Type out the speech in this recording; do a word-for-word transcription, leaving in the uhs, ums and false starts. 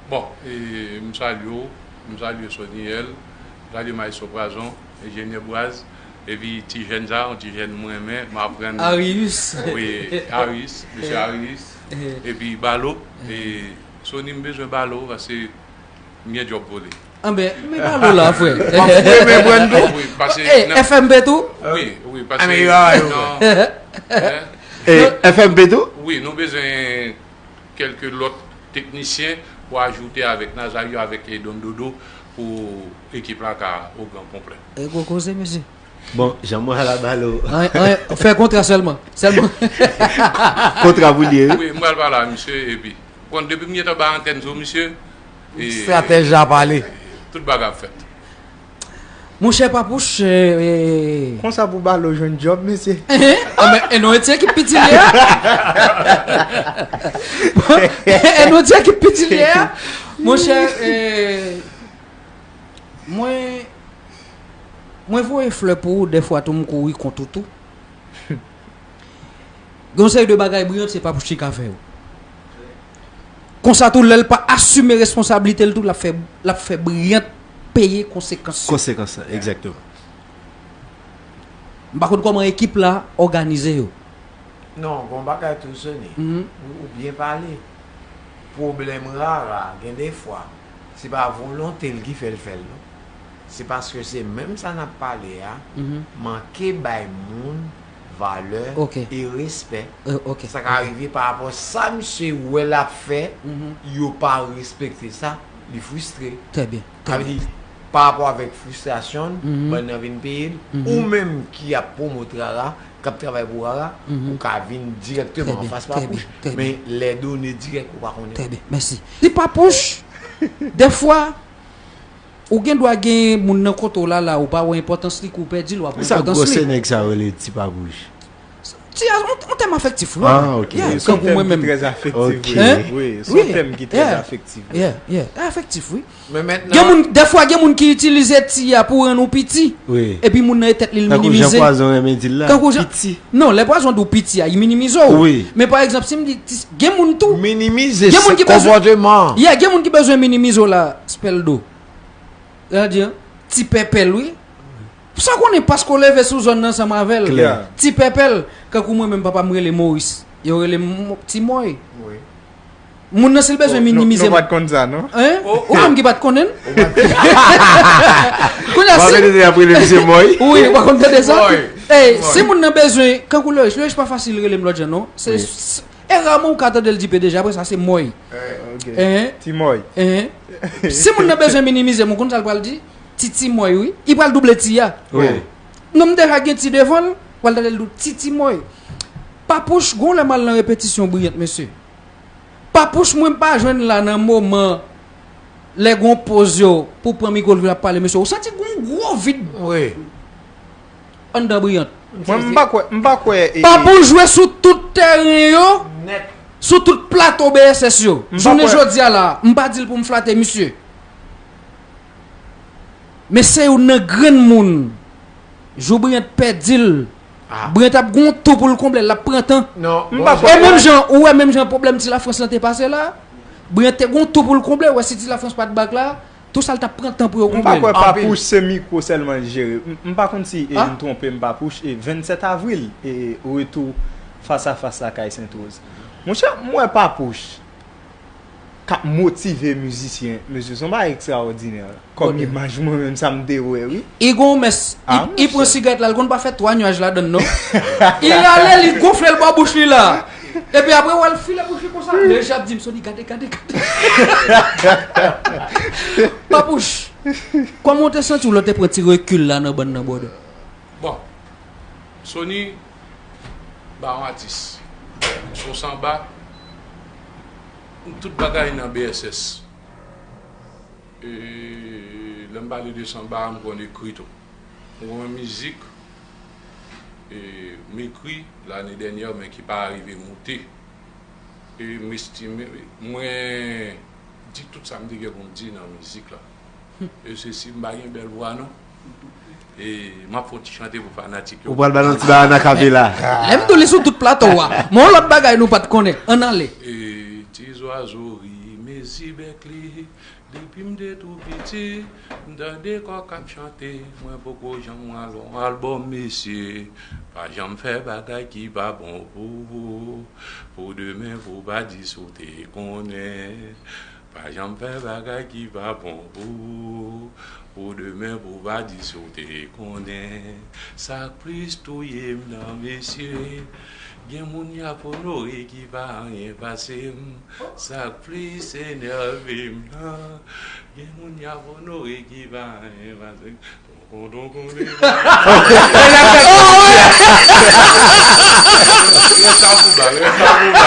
Bon, e, m salye w, m salye Soniel, m salye Maestro Prazon, Enjenyè Braz, epi ti jèn sa, yon ti jèn mwen renmen, m aprann. Arius. Wi, Arius, mesye Arius, epi Balo, e, Sony, m bezwen Balo, paske m gen djòb pou li. Anben, men Balo la, frè. W ap foure men Brando. Wi, paske F M P tou? Wi, wi, paske nan, E, F M P tou? Wi, nou bezwen kèlke lòt teknisyen pou ajoute avèk Nazario, avèk Don Dodo pou ekip la ka o gran konplè. E gwo koze, mesye. Bon, jan mwen al a Balo. Fè kontra sèlman. Sèlman. Kontra pou li ye, wi. Wi, mwen al pale a misye, epi. Bon, depi m gentan bay antèn sou misye. Stratèj la pale. Tout bagay ap fèt. Monchè Papouch. Konsa pou Balo jwenn djòb, mesye. Anben, e non, e ti ekip piti li ye a. E non, ti ekip piti li ye a. Monchè, mwen, mwen voye flè pou ou, dèfwa tou m kouri kont ou tou. Gen yon seri de bagay Brillant se Papouch ki ka fè yo. Konsa tou, lè l pa asime responsablite l tou, l ap fè, l ap fè Brillant peye konsekans yo. Konsekans la, egzakteman. M pa konn kòman ekip la òganize yo. Non, gon bagay tou Sony. Ou byen pale. Pwoblèm Rara, gen de fwa, se pa volonte l ki fè l fè l non. Se paske se menm sa n ap pale a, manke bay moun valè e respè. Sa ka rive pa rapò sa misye wè l ap fè, yo pa respekte sa, li fristre. Trè byen. Sa vle di, pa rapò avèk fristrasyon l, bann nan vin peye l, ou menm ki ap pwomot Rara, k ap travay pou Rara, ou ka vin dirèkteman anfas Papouch. Men lè done dirèk ou pa konnen. Trè byen, mèsi. Si Papouch, dèfwa, ou gen dwa gen moun nan kote w la, la, ou pa wè enpòtans li, kou w pèdi l, w ap wè enpòtans li. Sa gwosè nèg sa rele Ti Papouch? Ti, yon tèm afektif, non? Ah, ok. Wi, se yon tèm ki trè afektif, wi. Wi, se yon tèm ki trè afektif. Yeah, yeah. Afektif, wi. Men mentnan. Gen moun, dèfwa, gen moun ki itilize ti a pou rann ou piti. Wi. Epi moun nan e tèt li l minimize. Tankou jan pwazon renmen di l la. Tankou jan. Piti. Non, lè pwazon di w piti a, li minimize w. Wi. Men pa egzanp, si m di, gen moun tou. Minimize konpòteman. Yeah, gen moun ki bezwen minimize w la, Speldo. Sa di, ti pèpèl, wi. Sa w konnen paske w leve sou zòn nan ansanm avè l. Ti pèpèl, kankou mwen menm papa m rele Moris. Yo rele m Ti Mòy. Moun nan si l bezwen minimize m. Nou pa t konn sa non. Hein? Ou menm ki pa t konnen l? Kounye a si. Ou pa ap rele misye Mòy? Wi, ou pa konn tande sa? Ey, si moun nan bezwen, kankou Leriche, Leriche pa fasil rele m lòt jan non. Se E raman ou ka tande l di P D G, apre sa se Mòy. Ti Mòy. Si moun nan bezwen minimize m, ou konn sa l pral di? Titi Mòy wi. Li pral double ti a. Non m deja gen ti devan l, pral tande l di w Titi Mòy. Papouch, gon lè m al nan repetisyon Brillant mesye. Papouch mwen m pa jwenn la nan moman lè gon poz yo pou pran mikwo l ap pale mesye. Ou santi gon gwo vid. Anndan Brillant. Mwen m pa kwè, m pa kwè. Papouch jwe sou tout tèren yo, sou tout plato B S S yo. Jounen jodi a la, m pa di l pou m flate misye. Men se youn nan grenn moun. Jou Brillant pèdi l. Brillant ap gon tou pou l konble l, l ap pran tan. E menm jan, ou wè menm jan pwoblèm Ti Lafrans lan te pase la. Brillant te gon tou pou l konble, ou wè si Ti Lafrans pa t back la. Tou sa l t ap pran tan pou yo konprann. M pa kwè Papouch se mikwo sèlman l jere. M pa konn si e m twonpe m Papouch e vennsèt avril e retou fas a fas lakay Sentwoz. Monchè, m wè Papouch k ap motive mizisyen. Mesye, se yon bagay ekstraòdinè. Kòm imaj mwen menm sa m te wè wi. I gon mès, i pran sigarèt la, l konn pa fè twa nyaj ladann non. I rale, li gonfle l bò bouch li la. Epi apre w al file bouch li konsa. Deja ap di m Sony gade gade gade. Papouch, kòman w te santi w lè w te pran ti rekil la nan bann nan brother? Bon, Sony ba yon atis. Son sanba, tout bagay nan B S S. E lè m pale de sanba a, m konn ekri tou. M konn mizik, e, m ekri lane dènyè, men ki pa rive moute. E m estime, mwen di tout sa m te gen pou m di nan mizik la. E se si m pa gen bèl vwa non. E m ap fè yon ti chante pou fanatik yo. Ou pral ba nou ti bagay nan kape la. Lè m tou li sou tout plato a. Men yon lòt bagay nou pa t konnen. Ann ale. E ti zwazo ri. Mezi bèk li, depi m te tou piti, m tande kòk ap chante, mwen poko janm al yon albòm mesye. Pa janm fè bagay ki pa bon pou ou, pou demen pou pa di si w te konnen. Pa janm fè bagay ki pa bon pou ou, pou demen pou pa di si w te konnen. Sa k plis touye m nan mesye, gen moun y ap onore ki pa anyen pase m. Sa k plis enève m nan, gen moun y ap onore ki pa anyen pase m. Tonton konnen. Rès sa pou ba, rès sa pou ba.